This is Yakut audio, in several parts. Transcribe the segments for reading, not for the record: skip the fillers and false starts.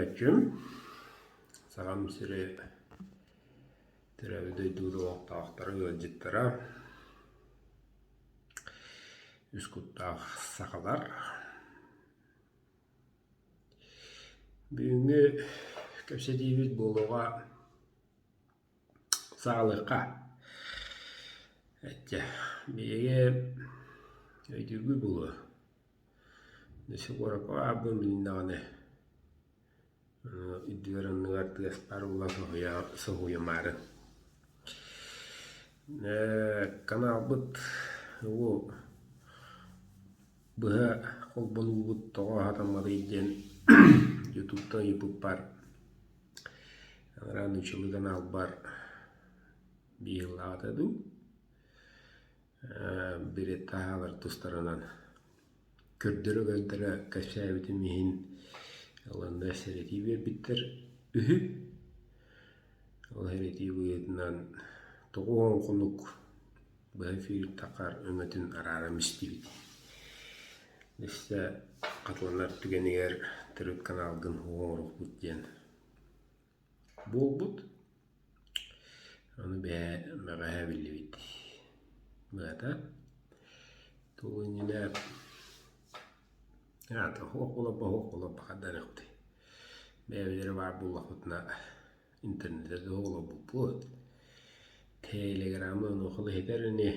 Көрөөччүм, Сахам сири төрөөбүт дойдубут олохтоохторо, ыалдьыттара, үс куттаах сахалар. Бүгүҥҥү кэпсэтиибит буолуоҕа Саҕалыахха. Эттэ, биһиги өйдүүргүт буолуо, өссө куоракка баарбын билиннэҕинэ, үрдүгэр анныгар тыас баар буолан соһуйумаары. Каналбыт уу быһа холбонуубут тоҕо сатамматый диэн ютубтан ыйыппыппар Анараа нууччалыы каналбар биир сыллааҕыта дуу, билет-таһаалар тустарынан көрдөрө-көрдөрө кэпсээбитим иһин ыланна сэрэтии биэрбиттэр үһү. Ол сэрэтии быһыытынан 90 хонук быһа эфир тахар өҥөтүн арааран истибит. Өссө хатыланар түгэнигэр төрүт каналгын оҥоруохпут диэн буолбут. Ону бэйэ бэҕэһээ биллибит. Быһата, туох иннинэ аата суох буоларба суох буоларба хайдах эрэ бэйэбит баар буоллахпытына интернетэ да олорбуппут. Телеграмы онуоха иһитэр ини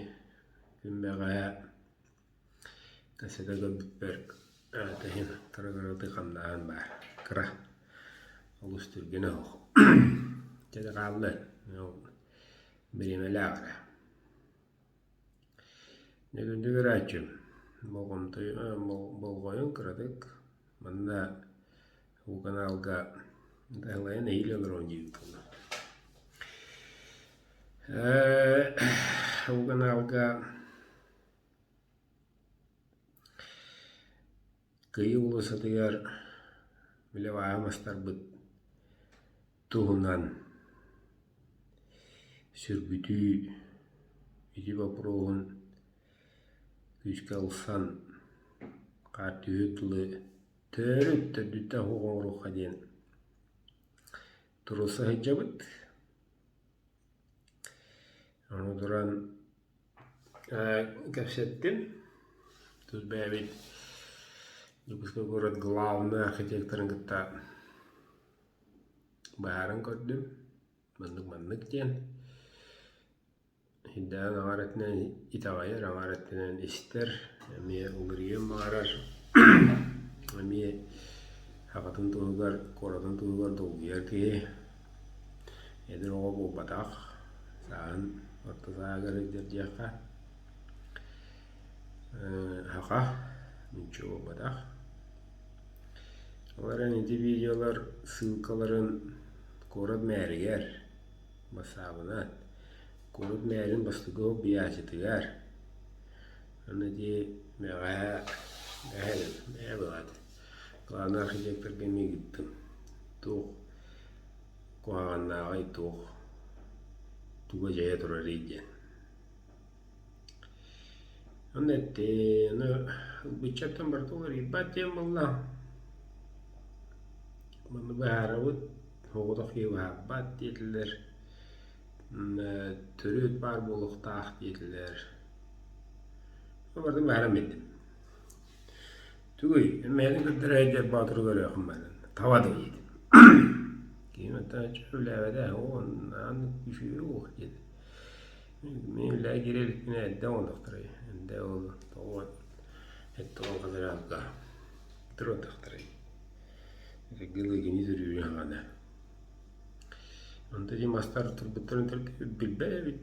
күн бэҕэһээ Кассета көрбүппэр аата иһин кыра-кыратык хамнааһын баар, кыра, олус түргэнэ суох. Чэ да хаалла, бириэмэлээх эрэ. Дьэ күндү көрөөччүм, болҕойуҥ кыратык манна бу каналга даһылайан эһиил олоруом диэбит буолла. Бу каналга Кыйы уулуссатыгар били абааһы мастарбыт туһунан сүргүтүү ити боппуруоһун күүскэ ылсан хаар түһүө дылы төрүт төрдүттэн суох оҥоруохха диэн туруорса сылдьабыт. Ону туран кэпсэттим. Тут бэйэбит Дьокуускай куорат главный архитекторын кытта быһааран көрдүм. Маннык-маннык диэн. Иһирдээн аҥаар өттүнэн итэҕэйэр, аҥаар өттүнэн истэр, эмиэ уларыйыан баҕарар, эмиэ аҕатын туһугар, куоратын туһугар долгуйар киһи. Эдэр оҕо буолбатах, сааһын орто сааһыгар сылдьар диэххэ, саха нуучча буолбатах. Ол эрэн ити видеолар ссылкаларын куорат мээригэр бассаабынан куорат мээрин бастакы биячытыгар аны ити бэҕэһээ бэҕэһээ бэҕэһээ быһаат главный архитекторга эмиэ ыыттым туох куһаҕаннааҕый туох туга дьайа турарый диэн Онно эттин, ону ылбыччаттан барыта уларыйбат диэн буолла. Маны быһаарабыт, оҕотох киһи быһаарбат диэтилэр. Төрүт баар буолуохтаах диэтилэр. Барытын быһааран биэрдим. Тугуй, мээни көрдөрө сылдьар боотуру көрүөххүн баран, таба да диэтим. Киһим оттон үлээбэтэ, уоннаан үчүгэй уох диэтэ. Мин үлээ киирэ иликпинэ эрдэ оҥордохторой, эрдэ ол тоҕо 70 квадратка туруордахтарай. Гылыгини төрүүрүн хаҕана. Онто ити мастар турбуттарын билбэт эбит,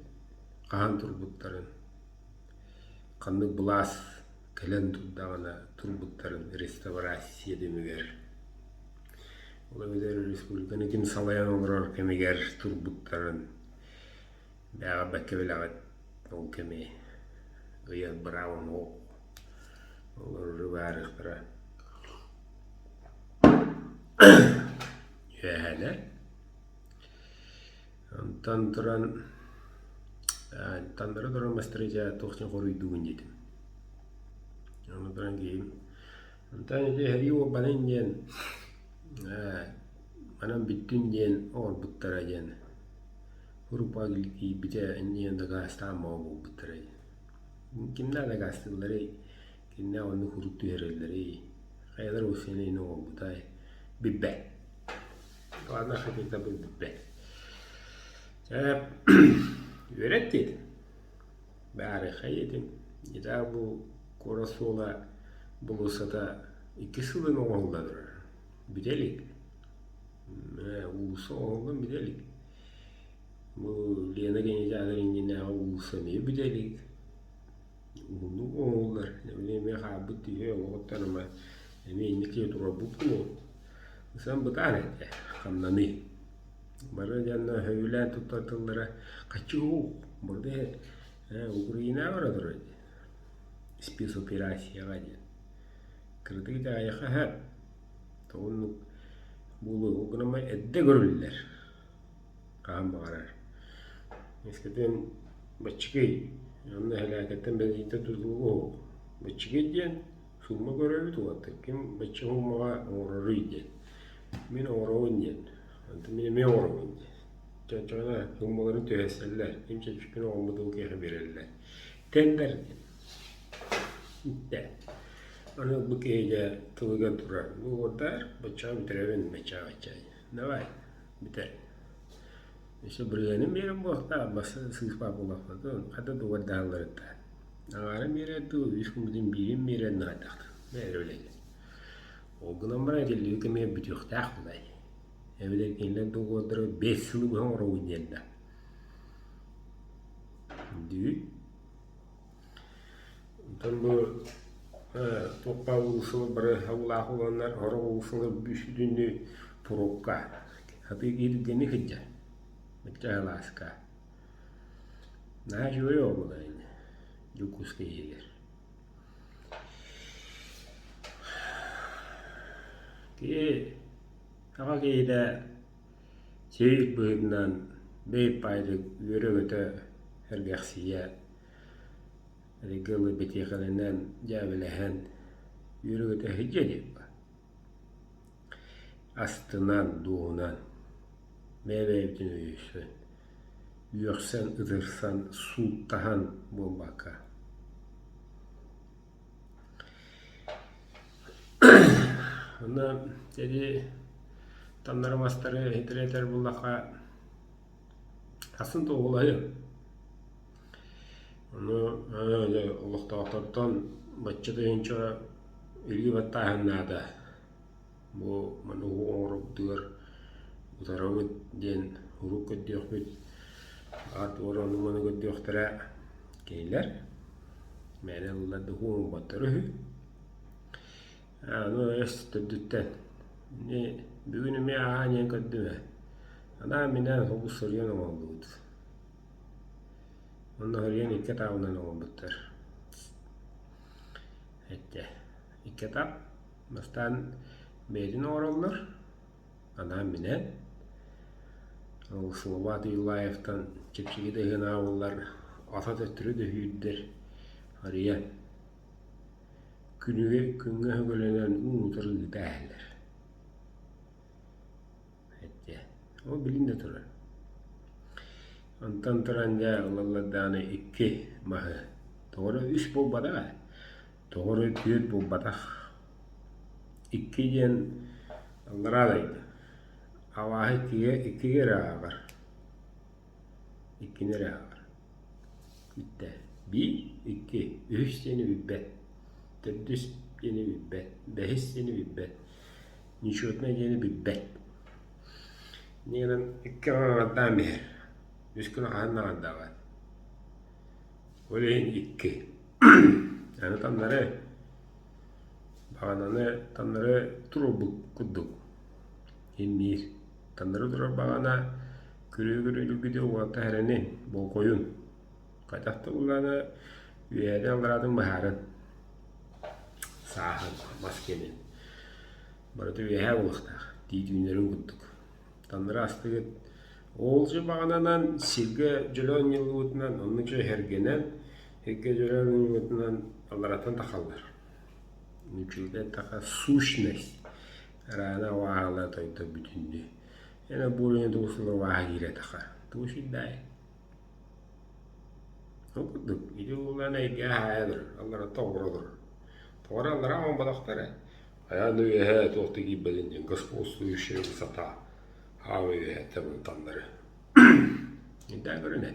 хаһан турбуттарын, ханнык былаас кэлэн турдаҕына турбуттарын реставрация түмүгэр. Ол эбэтэр республиканы ким салайан олорор кэмигэр турбуттарын Бэҕэ бэккэ билэҕит ол кэми ыйар быраабым суох олорору баарыахтара үөһээлэр. Онтон туран таҥнары туран мастарыйа туох диэн хоруйдуугун диэтим. Ону туран киһим онтон ити эһэрии уолбанын диэн. Манан бүттүн диэн оҥорбуттара диэн Группа киирбитэ иннинэ дакаастаан бөҕө буолбуттара диэн. Кимнээх дакаастыылларый, кимнээх оннук куруук түһэрэллэрий, хайалара уопсайынан оҥорбутай билбэт. Ладно, хотя бы билбэт. Чэ, үөрэт диэтим. Баарыхай этим. Итаа бу куорат суола болуоссата икки сылын оҥоһулла турар. Бүтэ илик. Уулусса оҥоһуллан бүтэ илик. Бу Лена кинотеатр иннинээҕи уулусса эмиэ бүтэ илик. Уһуннук оҥоһуллар. Эмиэ эмиэ хаалбыт түһүө олоҕуттан ама эмиэ инники турарбыт буолуо. Сан бытаан этэ, хамнаныы. Бары дьонно сөбүлээн туттар тыллара «Хочу» бурда Украина бара турар дии. Спецоперацияҕа диэн. Кыратык итэҕэйиэххэ сөп. Тоҕо оннук буолуо, ол гынан баран эрдэ көрүллэр. Хаһан баҕарар. Эскэтин баччыкый, онно эһэлээкэттэн бэлиитэ тутулуга уһук. Баччыкый диэн Сумма көрөбүт уонна ким бачча суммаҕа оҥороруй диэн. Мин оҥоробун диэн. Онтон мин эмиэ оҥоробун диэн. Чочоно суммаларын түһэрсэллэр. Ким чэпчэкини оҥорбут ол киһиэхэ биэрэллэр. Тендер диэн. Иттэ. Аны бу киһи дьэ тылыгар турар. Бу уордар баччаҕа бүтэрэбин, баччаҕа бачча. Давай, бүтэр. Өссө бырыһыанын биэрэн буолуохтаах, бас сыыспаат буоллахпына, хата дугуйдаһалларыттан. Аҥаарын биэрэр дуу, үс күммүтүн биирин биэрэр наадах бэйэлэрэ билэллэр. Ол гынан баран этиллибит кэмигэр бүтүөхтээх былай. Эбэтэр кинилэр доҕуордара 5 сылы быһа оҥоробун диэн да. Дүү. Онтон бу туохха уулуссалар бары хабылаах буоланнар, сорох уулуссалар бүтүннүү пробка. Хатыы киһи сылдьар. Бачча алааска. Наһаа үчүгэй оҕолор ини Дьокуускай иһигэр. Киһи аҕа киһитэ сиик быһыытынан бэйпаайдык үөрэ-көтө сэргэхсийэ эргэ дылы бэтиэхэлэнэн дьээбэлэһэн үөрэ-көтө сылдьыа диэбит Астынан, дуоһунан, бэйэ-бэйэбитин өйөсөн, үөхсэн, ытырсан, сууттаһан буолбакка. Онно ити таннары мастары иһитирэтэр буллахха атын туоһулаһыам. Ону олохтоохтортон бачча тыһыынча илии баттааһын наада. Бу маны оҥоробутугар утарабыт диэн урук көрдүөхпүт, аат ону-маны көрдүөхтэрэ кинилэр. Мээнэ ыллар да уһуҥ үһү. Аны өс төрдүттэн ини бүгүн эмиэ ааһан иһэн көрдүм ээ. Анаан-минээн собус соруйан оҥоһуллубут. Онно соруйан икки атаҕынан оҥорбуттар. Эттэ. Икки атах Бастаан бэйэтин оҥороллор, анаан-минээн. Ол Салават Юлаевтан чэпчэки да ыһыан аабыллар, ата төттөрү да сүүрдэр, арыйан күнүгэ күҥҥэ өһүгөлөнөн уун-утары ыыта иһэллэр. Эттэ. Ол билин да турар. Онтон туран дьэ ылаллар даҕаны икки маһы. Тоҕо эрэ үс буолбатах ээ. Тоҕо эрэ түөрт буолбатах. Икки диэн аллараа дойду. Абааһы иккигэ иккигэ эрэ ааҕар. Иккини эрэ ааҕар. Бүттэ. Биир, икки, үһүс диэни билбэт. Төрдүс диэни билбэт. Бэһис диэни билбэт. Нечетнай диэни билбэт. Инньэ гынан икки аҥаардаан биһэр. Үс күн хаһан аҥаардаабат. Ол иһин икки. Аны таннары баҕананы таннары туруорбут курдук инниир. Таннары турар баҕана күрүө-күрүөлүгүтү уолта эрэнин, болҕойун. Хайдах да буоллаҕына үөһээтин аллараатын быһааран сааһын мас киэнин барыта үөһээ буолуохтаах тиит үүнэрин курдук. Таннары астыгыт ол же баҕананан сиргэ дьөлө анньыллыбытынан оннук же эһэргэнэн сиргэ дьөлө анньыллыбытынан аллараттан тахаллар. Үчүгэй эттэххэ сущность араана уааһала тойдо бүтүннүү. Эн буруйун тугу сыллабааһа киирэ тугу сүрдээй. Ол курдук ити уолан эйгэ аһаайа турар, аллара тоҕура турар. Тоҕо эрэ аллараа оҥорботохтор ээ. Хайаан да үөһээ туох да киирбэтин диэн господствующая высота аабы үөһээттэн таҥнары. Интээн көрүнэ.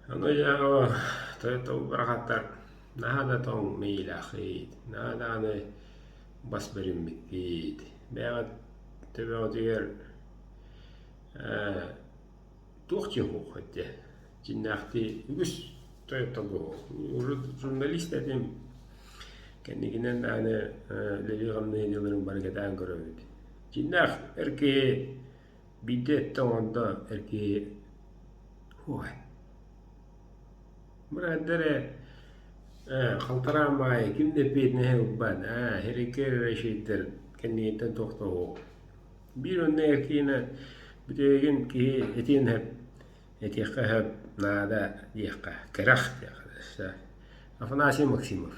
Аны дьэ тойотто барахаттар наһаа да тоҥ мэйиилээххит, наһаа даҕаны бас бэриммиккит. Бэйэҕит төбөҕүтүгэр туох дьиэ суох этэ. Дьиҥнээхтии үгүс тойотторго суох. Урут журналист этим, кэнникинэн даҕаны үлэлии-хамныы дьылларын бары кэтээн көрөбүт. Дьиҥнээх эр киһи биирдэ эттэ оҥордо эр киһи суох ээ. Бырааттар ээ халтараан баайы ким да эппиэтинэһи ылбат ээ һэриккэ эрэ үчүгэйдэр кэннигиттэн туох да суох. Биир онно эр киһини бүтэһигин киһи этиэн сөп, этиэххэ сөп, наада диэххэ, кэрэх диэххэ өссө. Афанасий Максимов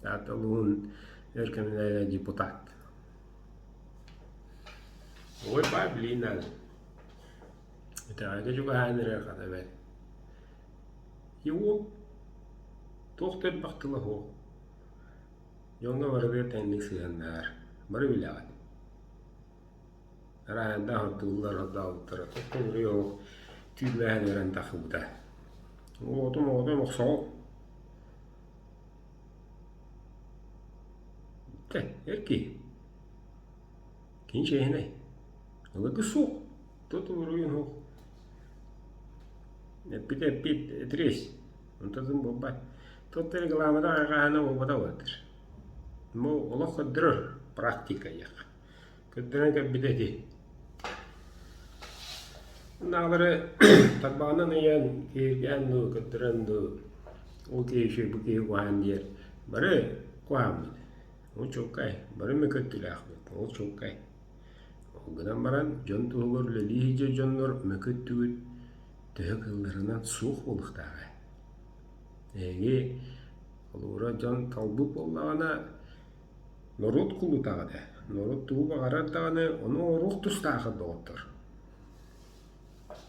Таатта улууһун өр кэмнээҕи депутат. Ой, бай, блин, надо. Итэҕэлгэ чугаһаан эрэр хата бэрт. Его туох да элбэх тыла суох. Дьоҥҥо барытыгар тэҥник сыһыаннаһар. Бары билэҕит. Арааһындаах ордууллар ордообуттара туох да буруйа суох түүл мээһин эрэн тахсыбыта. Оҕотум оҕотум охсоҕо. Тэ, эр киһи. Кини чиэһинэй. Ылыгы суох. Тут буруйун суох. Эппит эппит этириэс. Онтон буолбат. Тут рекламата хаһаана буолбата буолар. Бу олох көрдөрөр практика диэххэ. Көрдөрөн кэлбитэ ити. Наалары тарбаҕынан ыйан, киһиргээн дуу, көрдөрөн дуу, ол киһи үчүгэй, бу киһи куһаҕан диэр бары куһаҕаммыт. Ол чуолкай, бары мөкөттүлээхпит, ол чуолкай. Ол гынан баран дьон туһугар үлэлии сылдьар дьоннор мөкү өттүгүт төһө кыалларынан суох буолуохтааҕа. Эһиги холобура дьон талбыт буоллаҕына норуот кулутаҕыт ээ, норуот тугу баҕарар даҕаны ону оҥоруох тустааххыт доҕоттор.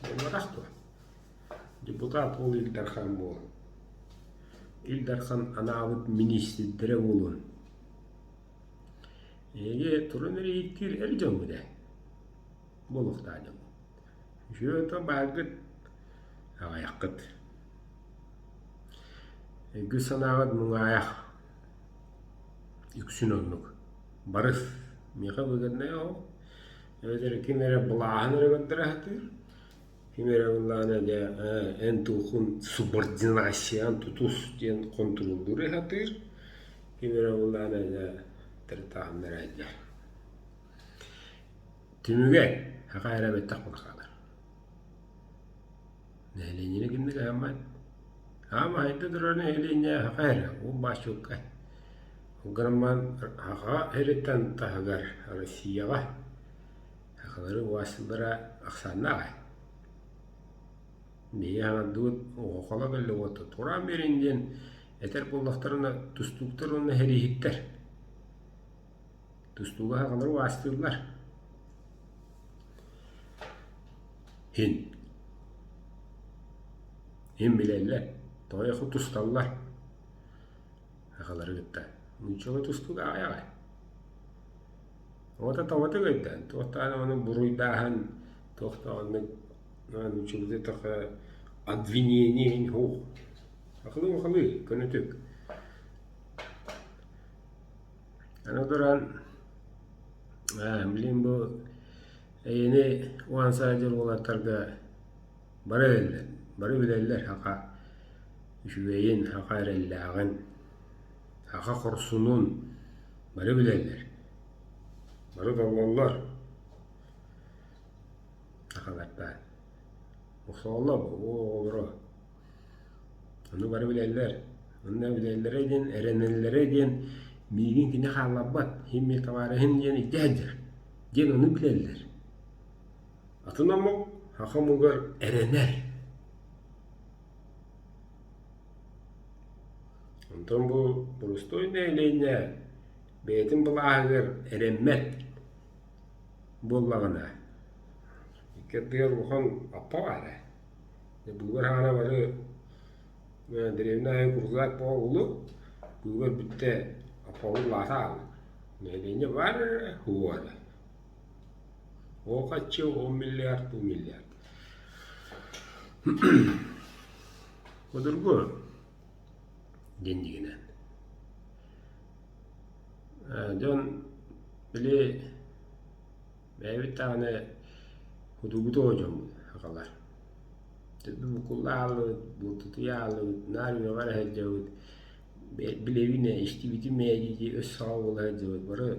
Буолбатах дуо? Депутат ол Ил Дархан буолан. Ил Дархан анаабыт миниистирдэрэ буолуон. Эһиги туран эрэ ииттиир эр дьоҥҥут ээ, буолуохтаах дьоҥҥут. Үчүгэй отон бааргыт, аҕыйаххыт. Өйгүт санааҕыт муҥаайах, үксүн оннук. Барыс миэхэ выгоднай ол. Эбэтэр ким эрэ былааһын эрэ көрдөрө сатыыр, ким эрэ ыллаҕына дьэ эн туоххун субординациян тутус диэн хонтуруоллуур сатыыр, ким эрэ ыллаҕына дьэ тырытааһыннара сылдьар. Түмүгэ саха эрэ бэттэх буола хаалар. Нэһилиэнньэни кимник аһаммат. Аама хайда турар нэһилиэнньэ саха эрэ, ол бааччылка. Ол гынан саха сириттэн таһыгар Россияҕа сахалары убаастыыллара ахсааннаах ээ. Биһиги хаҥардыбыт оҕо кэллэ уота тураан биэрин диэн этэр буоллахтарына тустууктар уонна сэрииһиттэр. Тустууга сахалары убаастыыллар. Һин. Һин билэллэр, тоҕо тусталлар сахалары кытта. Нууччалыы тустууга аҕыйах ээ. Оҕото табатык өйдөөн, туох даҕаны ону буруйдааһын, туох даҕаны нууччалыы эттэххэ обвинение иһин суох. Сахалыы-махалыы көнөтүк. Аны туран, билигин бу эйэни уһансаан дьон уолаттарга бары эрэллэр, бары билэллэр саха үчүгэйин, саха эрэллээҕин, саха хорсунун бары билэллэр, бары толлоллор сахалартан. Охсоллор бу оҕолоро Ону бары билэллэр. Онно билэллэрэ диэн, эрэнэллэрэ диэн миигин кини хаалларбат, иһин табаарыһым диэн илдьэ сылдьар диэн ону билэллэр. Атын омук саха омугар эрэнэр. Онтон бу боростуой нэһилиэнньэ бэйэтин былааһыгар эрэммэт буоллаҕына, икки ардыгар улахан аппа баар ээ. Быыбар аана бары дэриэбинэ аайы курзаак бөҕө улу, быыбар бүттэ аппабыт улаата хаалла. Нэһилиэнньэ баар эрэ, суох эрэ. Ол хаччы он миллиард, бу миллиард. Судургу диэн дьиҥинэн. Дьон били бэйэбит даҕаны судургутук дьоммут сахалар. Төрдү буккулла хааллыбыт, бултутуйа хааллыбыт, наар үөҕэ эрэ сылдьабыт, билэбин ээ, истибитим ээ дии-дии өс саҕа буола сылдьабыт. Бары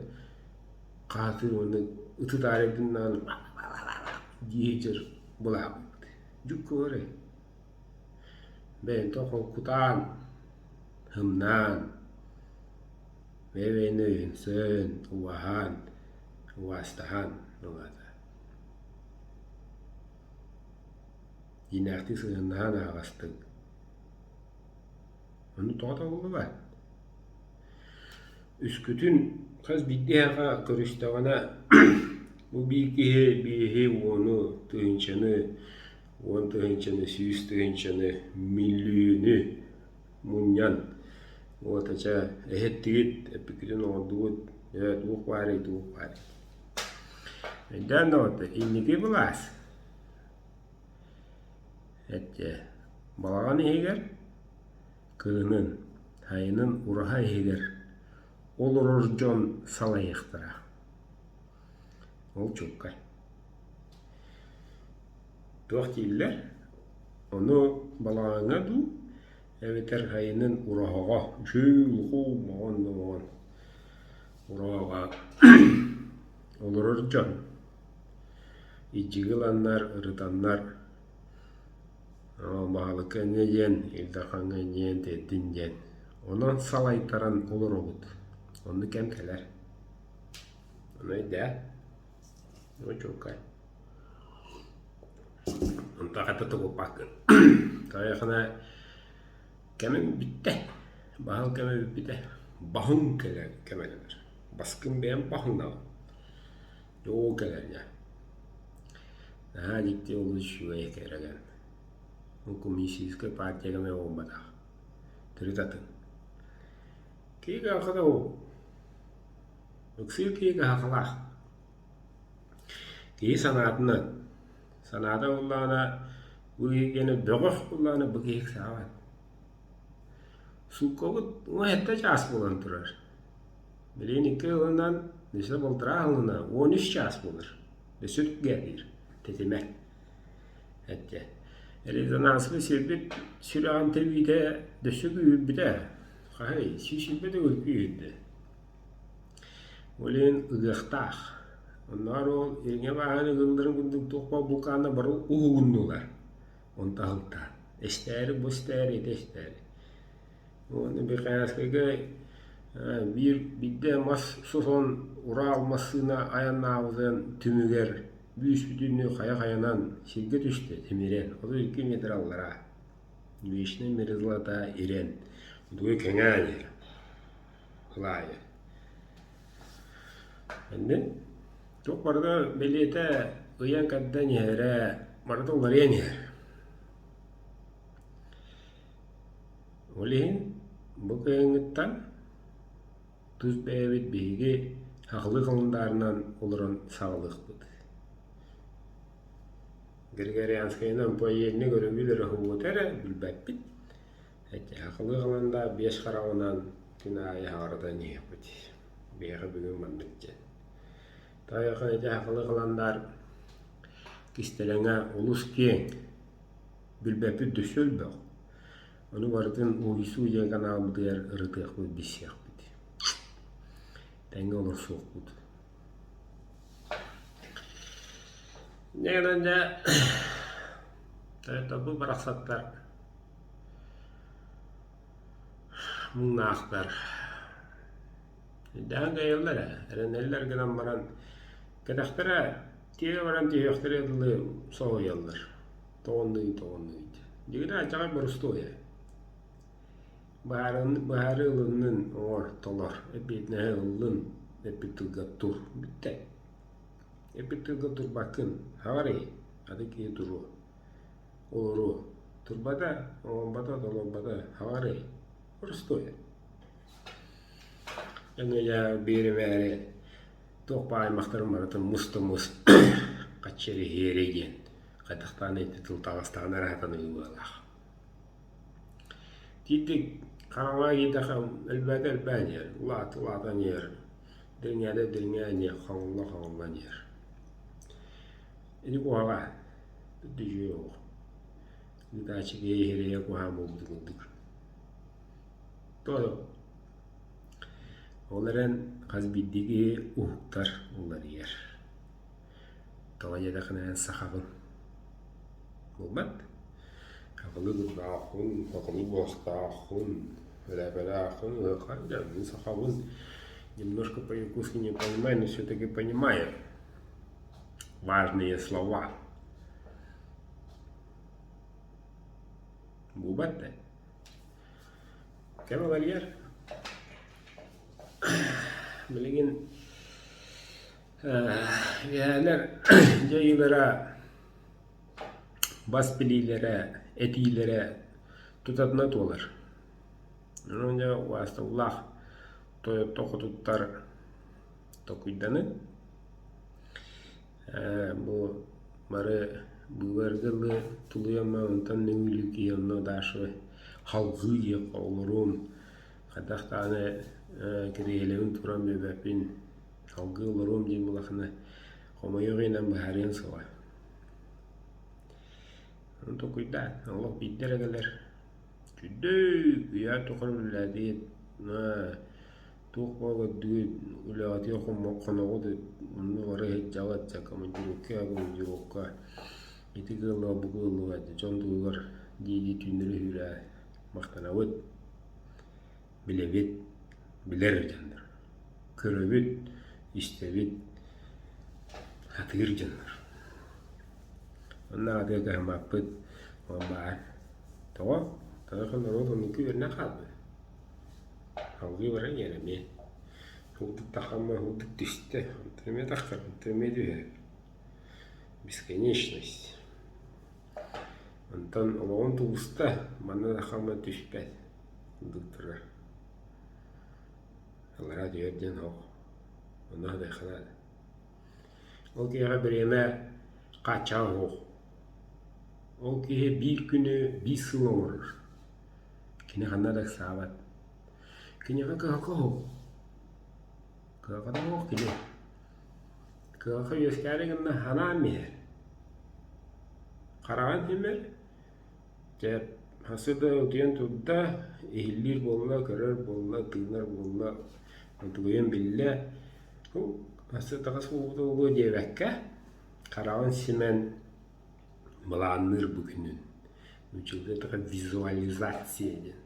хаатыы уонна ыты таарыйдыннаҕына дии сылдьар былаабыт. Дьуккуорай. Бэйэтэ холкутаан, һымнаан, бэйэ-бэйэни өйөнсөн, убаһаан, убаастаһан ылаата. Дьиҥнээхтии сыһыаннаһан аһаҕастык. Ону тоҕо табыллыбат? Үскүтүн хас биирдии эһэҕэ көрүстэҕинэ бу биир киһи биэһи, уону, тыһыынчаны, 10 тыһыынчаны, 100 тыһыынчаны, мөлүйүөнү мунньан уот ача эһэттигит, эппиккитин оҥордугут, ээ туох баарый, туох баарый. Өйдөөн доҕоттор, инники былаас эттэ балаҕан иһигэр кыһынын, сайынын ураһа иһигэр олорор дьон салайыахтара. Ол чуолкай. Туох дииллэр? Ону балаҕаҥҥа дуу, эбэтэр сайынын ураһаҕа үчүгэй улахан маҕан да маҕан ураһаҕа олорор дьон илдьиги ыланнар, ырытаннар баһылыкка инньэ диэн, Ил Дархаҥҥа инньэ диэн тиэрдин диэн. Онон салайтаран олоробут. Оннук кэм кэлэр. Ону өйдөө. Чуолкай. Онтон хата тубуппаккын. Тайахына кэмим бүттэ. Баһыл кэмэ бүппүтэ. Баһыҥ кэлэр кэмэ кэлэр. Баскын бэйэм баһыҥнаҕын. Дьоо кэлэр дьэ. Наһаа дьикти олус үчүгэй кэрэгэн. Ол коммунистическай партия кэмэ буолбатах. Төрүт атын. Киһи кыһалҕата ол. Ыксыыр киһи кыһалҕалаах. Киһи санаатынан, санаата буоллаҕына бу киһи гиэнэ бөҕөх буоллаҕына бу киһи ыксаабат. Сууккабыт 17 чаас буолан турар. Билигин икки ыалынан өссө балтараа ыалынан 13 чаас буолар. Өссө түргээтиир тэтимэ. Эттэ. Резонанспыт сирбит сүрэҕин тэбиитэ өссө күүһүрбүтэ. Хаһый, 120 төгүл күүһүрдэ. Ол иһин ыгыахтаах. Оннооҕор ол ириҥэ бааһын ыгылларын курдук туох баар булкааннар бары уһугуннулар. Онто аһылтаан. Эстээри бу эстээри ити эстээри. Уонна Бехаянскайга биир биирдэ мас сосон Урал массыына айаннаабытын түмүгэр бүүс-бүтүннүү хайа-хайанан сиргэ түстэ тимирэн 32 метр аллараа. Вечная мерзлота ирэн, дугуй кэҥээн иһэр. Кылаайы. Иннин туох барыта бэлиэтэ ыйан-кэрдэн иһэрэ барыта уларыйан иһэр. Ол иһин бу кыһыҥҥыттан тус бэйэбит биһиги сахалыы халандаарынан олорон саҕалыахпыт. Григорианскайынан поэзияны көрөбүт эрэ уһугута эрэ билбэппит. Сахалыы халандаар биэс хараҕынан күн аайы хаҕарытан иһиэхпит. Биһиэхэ бүгүн маннык диэн. Таайахан ити сахалыы халандаар кистэлэҥэ олус киэҥ. Билбэппит дөссө элбэх. Ону барытын Уһуйсуу диэн каналбытыгар ырытыахпыт, билсиэхпит. Тэҥҥэ олорсуохпут. Инньэ гынан дьэ тойотторбут барахсаттар муҥнаахтар Дэһэн кыайаллар ээ, эрэнэллэр гынан баран кэтэхтэрэ тиэрэ баран түһүөхтэрэ дылы соһуйаллар. Тоҕоннуй, тоҕоннуй диэн. Дьиҥинэ алдьархай боростуой ээ. Быһаарыы ылыннын, оҥор, толор, эппиэтинэһи ыллын, эппит тылга тур, бүттэ. Эппит тылга турбаккын, хаҕарый, атын киһи туруо, олоруо. Турбата, оҥорбото, толорбото, хаҕарый, простое. Өҥөлөөх биэримээри туох баар аймахтарын барытын мус-тумус хаччы-эриһиэри диэн хайдахтаан ити тыл таҕыстаҕына эрэ сатаныгы быалаах. Тиийдик хараҥаҕа киирдэххэ элбээтэ элбээн иһэр, улаата улаатан иһэр, дириҥээтэ дириҥээн иһэр, хоҥулла хоҥуллан иһэр. Ити куһаҕа, үчүгэй оҕо. Ыытааччы киһи иһирэйэ куһаҕан буолбутун курдук. Тоҕо? Ол эрэн хас биирдии киһи уһуктар, уларыйар. Тоҕо диэтэххинэ эн сахаҕын. Буолбат. Сахалыы курдааххын, сахалыы буолуохтааххын, эрэбэлээххин, ыһыккар дьэ мин сахабын. Немножко по-якутски не понимаю, но все-таки понимаю важные слова. Буолбат да. Кэм уларыйар. Билигин Эһээлэр дьайыылара, бас билиилэрэ, этиилэрэ тутатына туолар. Онон дьэ убаастабыллаах тойоттор-хотуттар толкуйданын бу бары быыбарга дылы тулуйан онтон нөҥүөлүү киһи онно дальше халҕыы диэх олоруом хайдах даҕаны кириэһилэбин туран биэрбэппин Салгыы олоруом диэн буоллаххына, хомойуох иһин быһаарыан суоҕа. Ону толкуйдаан, олох биирдэ эрэ кэлэр. Үчүгэй, үйэ тухары үлэлээтигит, туох баҕа көрдүгүт, үлэҕитигэр хоноҕут, онно бары сылдьаҕыт, командировка, командировка, ити кыаллыга, бу кыаллыга дьон туһугар дии-дии түүннэри үүрэ махтанабыт. Билэбит, билэр дьоннор, көрөбүт, истэбит, сатыыр дьоннор. Онно аҕатыгар кыһаммаппыт ол баар. Тоҕо? Тоҕо норуот оннук үөрэнэн хаалбыт. Салгыы баран иһэр эмиэ. Һулдук тахамма һулдук түстэ, онтон эмиэ тахсар, онтон эмиэ түһэр. Бесконечность. Онтон олоҕун тубуста, манна тахамма түспэт. Курдук турар. Аллараа түһэр диэн оһох. Онно сытыахха наада. Ол киһиэхэ бириэмэ хааччаҕа суох. Ол киһи биир күнү биир сыл оҥорор. Кини ханна да ыксаабат. Киниэхэ кыһалҕа суох. Кыһалҕата суох кини. Кыһалҕа үөскээри гынна санаан иһэр. Хараҕын симэр Дьэ, хасы да утуйан турда, иһиллиир буолла, көрөр буолла, тыынар буолла, утуйан биллэ. Хасы таҕыс буолбута буолуо диэбэккэ, хараҕын симэн былаанныыр бу күнүн. Нууччалыы эттэххэ визуализация диэн.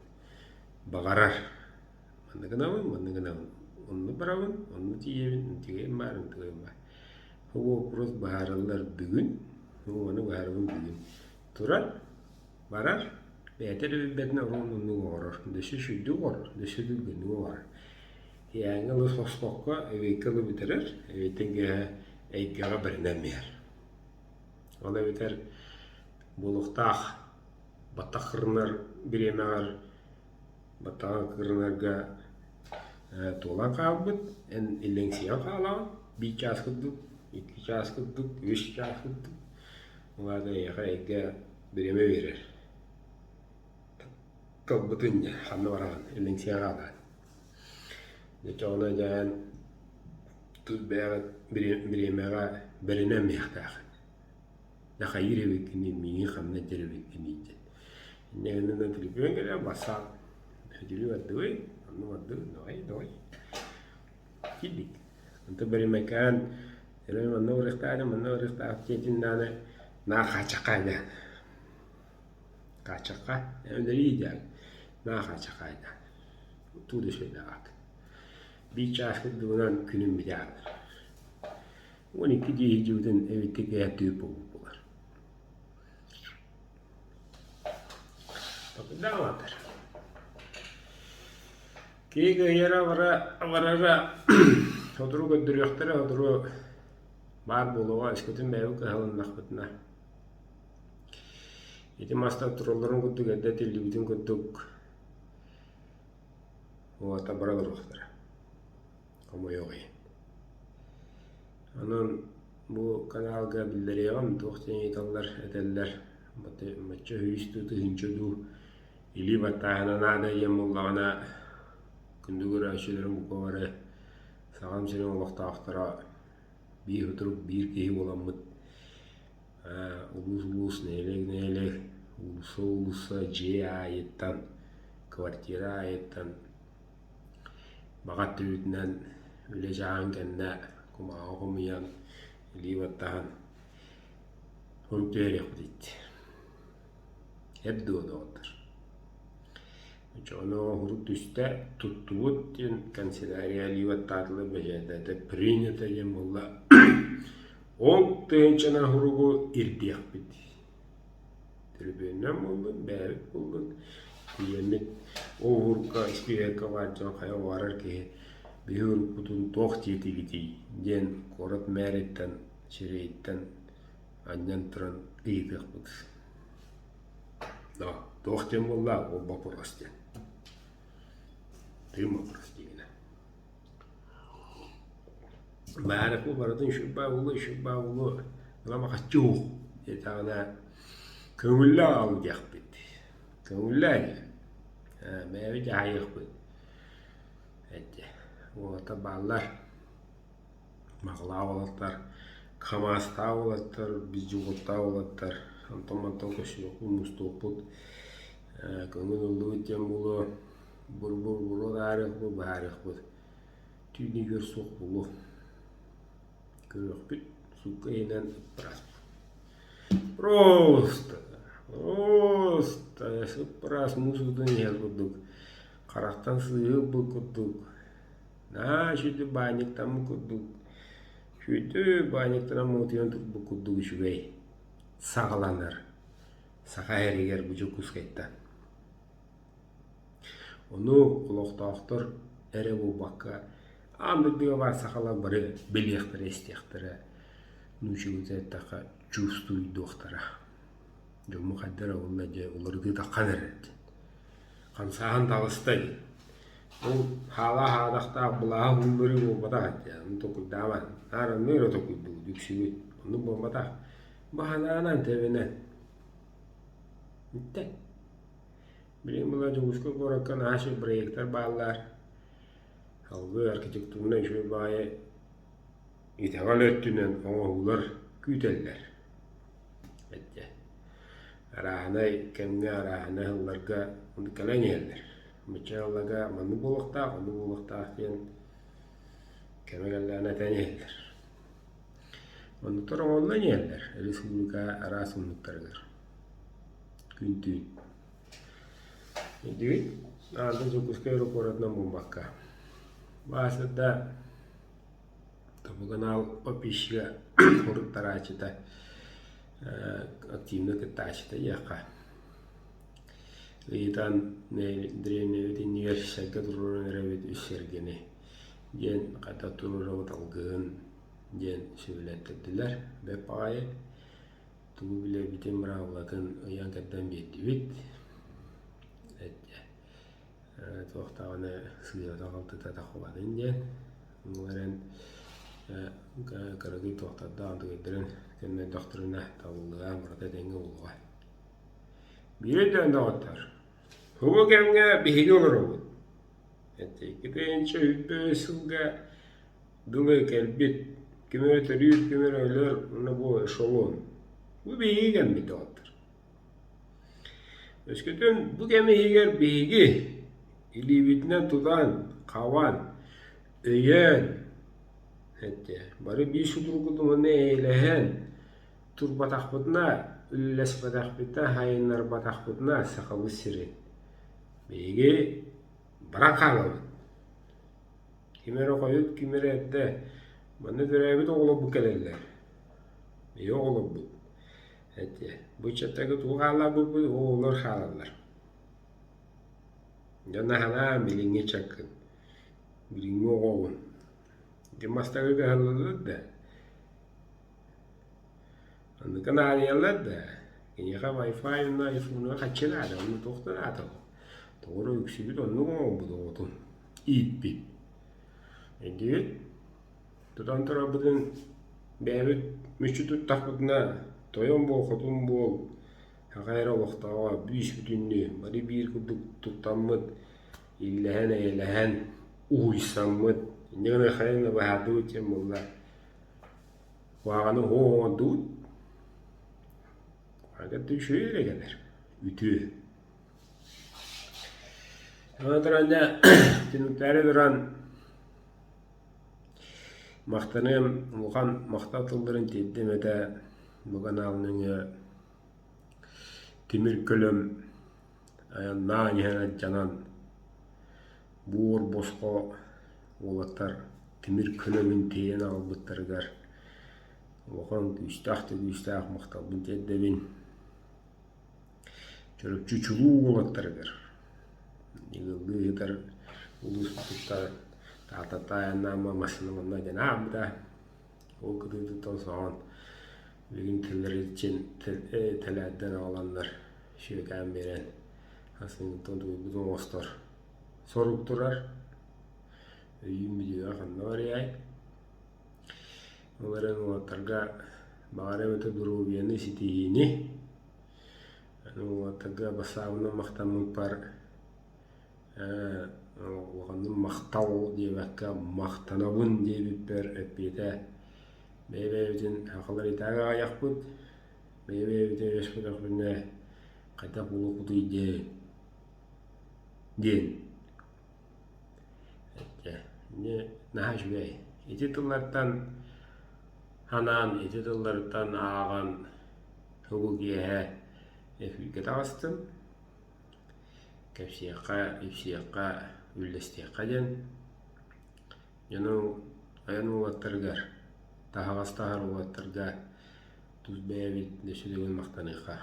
Баҕарар. Манна гынабын, манна гынабын, онно барабын, онно тиийэбин, интигэйим баар, интигэйим баар. Бу вопрос быһаарыллар бүгүн, ону быһаарабын бүгүн. Турар, барар, бэйэтэ да билбэтинэ оруон оннук оҥорор, дөссө үчүгэйдик оҥорор, дөссө түргэнник оҥорор. Киэһээҥҥи ылы соспокко эбиэккэ ылы бүтэрэр, эбиэттэн киэһэ эйгэҕэ бэринэн биэрэр. Ол эбэтэр буолуохтаах баттах кырынар бириэмэҕэр баттаҕа кырынарга туолан хаалбыт, эн иллэҥсийэн хаалаҕын биир чаас курдук, икки чаас курдук, үс чаас курдук. Ол аата эйиэхэ эйгэ бириэмэ биэрэр. Тылбытын дьэ ханна бараҕын иллэҥсийэн хаалаҕын. Дьэ чоҕуна дьээн тус бэйэҕит бириэмэҕэ бэринэн иһиэхтээххит. Дьэ хайыыр эбиккиний, миигин ханна илдьэр эбиккиний диэн. Инньэ гынан төлөпүөн кэлэр, бассаап Сөдүрүү бардыбый, онно бардыбыт, давай, давай. Киирдик. Онтон бэримэкээн эрэ манна барыахтаах, манна барыахтаах диэтин даҕаны наар хааччахха диэн. Хааччахха үлэлии диэн наар хааччахха диэн. Туу да үчүгэйдээх. Биир чаас курдугунан күнүм бүтэр. 12 дии сылдьыбытын эбиттик эһэттиир буолбут буолар. Даҕалатар. Киһи кыайара барара сотору көрдөрүөхтэрэ, сотору баар буолуоҕа, өскөтүн бэйэбит кыһалыннахпытына. Ити мастар туралларын курдук эрдэ этиллибитин курдук уота бара туруохтара. Хомойуох иһин. Онон бу каналга биллэриэҕим, туох диэн ыйыталлар, этэллэр, бачча үһүс дуу, тыһыынча дуу илии баттааһына наада диэн буоллаҕына, күндү көрөөччүлэрим бука бары Сахам сирин олохтоохторо биир утурук биир киһи буоламмыт улуус-улуус, нэһилиэк-нэһилиэк, уулусса-уулусса, дьиэ аайыттан, квартира аайыттан баҕа өттүбүтүнэн үлэ чааһын кэннэ кумааҕы хомуйан, илии баттаһан сурук түһэриэхпит Эп дуо доҕоттор? Оччоҕуна уһурук түстэ, туттубут диэн канцелярия илии баттаатылар бэчээттээтэ принято диэн буолла. Ол тыһыынчанан уһуругу ирдиэхпит. Төлөпүөнүнэн буоллун, бэйэбит буоллун, тиийэммит ол уһурукка испииһэккэ баар дьон хайа баҕарар киһи биһи уруккутун туох диэтигитий диэн куорат мэриттэн, сирэйиттэн анньан туран ыйытыахпыт. Да, туох диэн буолла, ол боппуруос диэн. Тыын боппуруос диигинэ. Баарыку барытын үчүгэй буолуо, үчүгэй буолуо, ламахаччы диэтэҕинэ көҥүллээ аҕал диэхпит. Көҥүллээ диэн. Бэйэбит дьаһайыахпыт. Эти уолаттар бааллар. Баҕалаах уолаттар, КАМАЗтаах уолаттар, бездюготтаах уолаттар, онтон-мантан көстүөхпүт, мустуохпут, көҥүл ыллыбыт диэн буолуо, бур-бур-буруо таарыахпыт, быһаарыахпыт. Түүнүгэр суох буолуо. Көрүөхпүт, суукка иһинэн ыппыраспыт. Просто, просто сып-ыраас муус уутун иһэр курдук, харахтан сыыһы ылбыт курдук Наһаа үчүгэй баанньыктаммыт курдук, үчүгэйдик баанньыктанан муҥутуйан турбут курдук үчүгэй саҕаланар Саха сиригэр бу Дьокуускайтан. Ону олохтоохтор эрэ буолбакка, аан дойдуга баар сахалар бары билиэхтэрэ, истиэхтэрэ, нууччалыыта эттэххэ, чувствуйдуохтара. Дьоммут хайдах эрэ уонна дьэ уларытыы таххан эрэр диэн. Хамсааһын таҕыста дии. Ол хаалаах аадахтаах былааһы уһуннарыы буолбатах этэ, ону толкуйдаабат. Наар онно эрэ толкуйдуубут, үксүбүт. Оннук буолбатах. Баһанаанан тэбинэн. Бүттэ. Билигин була Дьокуускай куоракка наһаа үчүгэй проектар бааллар. Салгыы архитектурнай үчүгэй баҕайы итэҕэл өттүнэн оҥоһуулар күүтэллэр. Эттэ. Арааһынай кэмҥэ, арааһынай сылларга кэлэн иһэллэр. Мыччааллага маннык буолуохтаах, оннук буолуохтаах диэн кэмэ кэллэҕинэ этэн иһэллэр. Оннуктар оҥоһуллан иһэллэр республика араас муннуктарыгар. Күн-түүн. Өйдүүгүт? Аан Дьокуускай эрэ куоратынан буолбакка. Баасырда Тобуганаал подписчига уруттарааччыта активно кыттааччыта диэххэ. Ыйытан древнэбит иннигэр сэргэ туруоран эрэбит үс сэргэни диэн хата туруорабыт алгыһын диэн сөбүлэттэрдилэр. Бэрт баҕайы тугу билэрбитин быраабылатын ыйан-кэрдэн биэрдибит. Туох даҕаны сыыһата-халтыта тахсыбатын диэн. Ол эрэн кыракый туохтардаах дыгыйдарын көннөрдөхтөрүнэ табыллыа, барыта этэҥҥэ буолуоҕа. Биир өйдөөн доҕоттор, бу кэмҥэ биһиги олоробут. 2025 сылга дылы кэлбит ким эрэ төрүүр, ким эрэ өлөр, уонна бу эшелон. Бу биһиги кэммит доҕоттор. Өскөтүн бу кэм иһигэр биһиги илиибитинэн тутан, хабан, өйөөн эттэ, бары биир судургутун уонна эйэлэһэн турбатахпытына, үлэлэспэтэхпитинэ, сайыннарбатахпытына Сахабыт сирин биһиги баран хаалабыт. Ким эрэ хойут, ким эрэ эрдэ манна төрөөбүт оҕолорбут кэлэллэр. Биһиги оҕолорбут. Эти бу ыччаттарга тугу хаалларбыппыт, оҕолор хаалаллар. Дьон аһанаан билиҥҥи ыччаккын. Билиҥҥи оҕоҕун. Ити мастары кыһаллаллар да, оннука наадыйаллар да, киниэхэ Wi-Fi уонна айфонугар хаччы наада, онно туох да наада Тоҕо эрэ үксүбүт оннук оҥорбут оҕотун ииппит. Өйдүүгүт? Тутан турарбытын бэйэбит мүччү туттахпытына, тойон буол, хотун буол, аҕа эрэ олохтооҕо бүүс-бүтүннүү бары биир курдук туттаммыт, иллэһэн-эйэлэһэн, уһуйсаммыт, инньэ гынан хайаан да быһаардыбыт диэн буолла. Куһаҕаны уһуох оҥордубут, куһаҕан үчүгэй эрэ кэлэр, үтүө. Аны туран дьэ түмүктээри туран махтаныам улахан махтал тылларын тиэрдиэм этэ бу канал нөҥүө тимир көлөм айаннаан иһэн алдьанан буор босхо уолаттар тимир көлөмүн тиэйэн аҕалбыттарыгар улахан күүстээх да күүстээх махталбын тиэрдэбин. Чөрөпчү чулуу уолаттарыгар ыаллыы ыытар улууспутуттан Таатата айаннаама массыына манна диэн ааҕбыта. Ол кытыытыттан соһон билигин тэлэриччин тэлээрдэн аҕаланнар сүөкээн биэрэн ассыыныттан тулуйбут оҥостор сорук турар. Өйүүн видеоҕа ханна барыай? Ол эрэн уолаттарга баҕар эбэтэр доруобуйаны ситиһиини Аны уолаттарга бассаабынан махтаммыппар ээ улаханнык махтал диэбэккэ махтанабын диэбиппэр эппиэтэ бэйэ-бэйэбитин сахалар итээгэ аҕыйахпыт, бэйэ-бэйэбитин өйөспөтөхпүтүнэ хайдах буолуохпутуй диэн диэн эттэ. Дьэ наһаа үчүгэй. Ити тыллартан санаан, ити тыллартан ааҕан Бу киэһэ эфиргэ таҕыстым, кэпсиэххэ, ипсиэххэ, үллэстиэххэ диэн дьону айан уолаттарыгар, таһаҕас таһар уолаттарга тус бэйэбит өссө төгүл махтаныахха,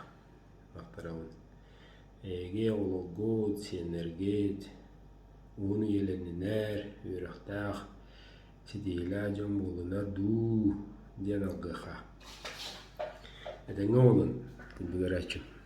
махтанабын. Эһиги оҕолоргут, сиэннэргит уһун үйэлэннинэр, үөрэхтээх, ситиһиилээх дьон буоллунар дуу диэн алгыахха. Этэҥҥэ буолун, күндү көрөөччүм.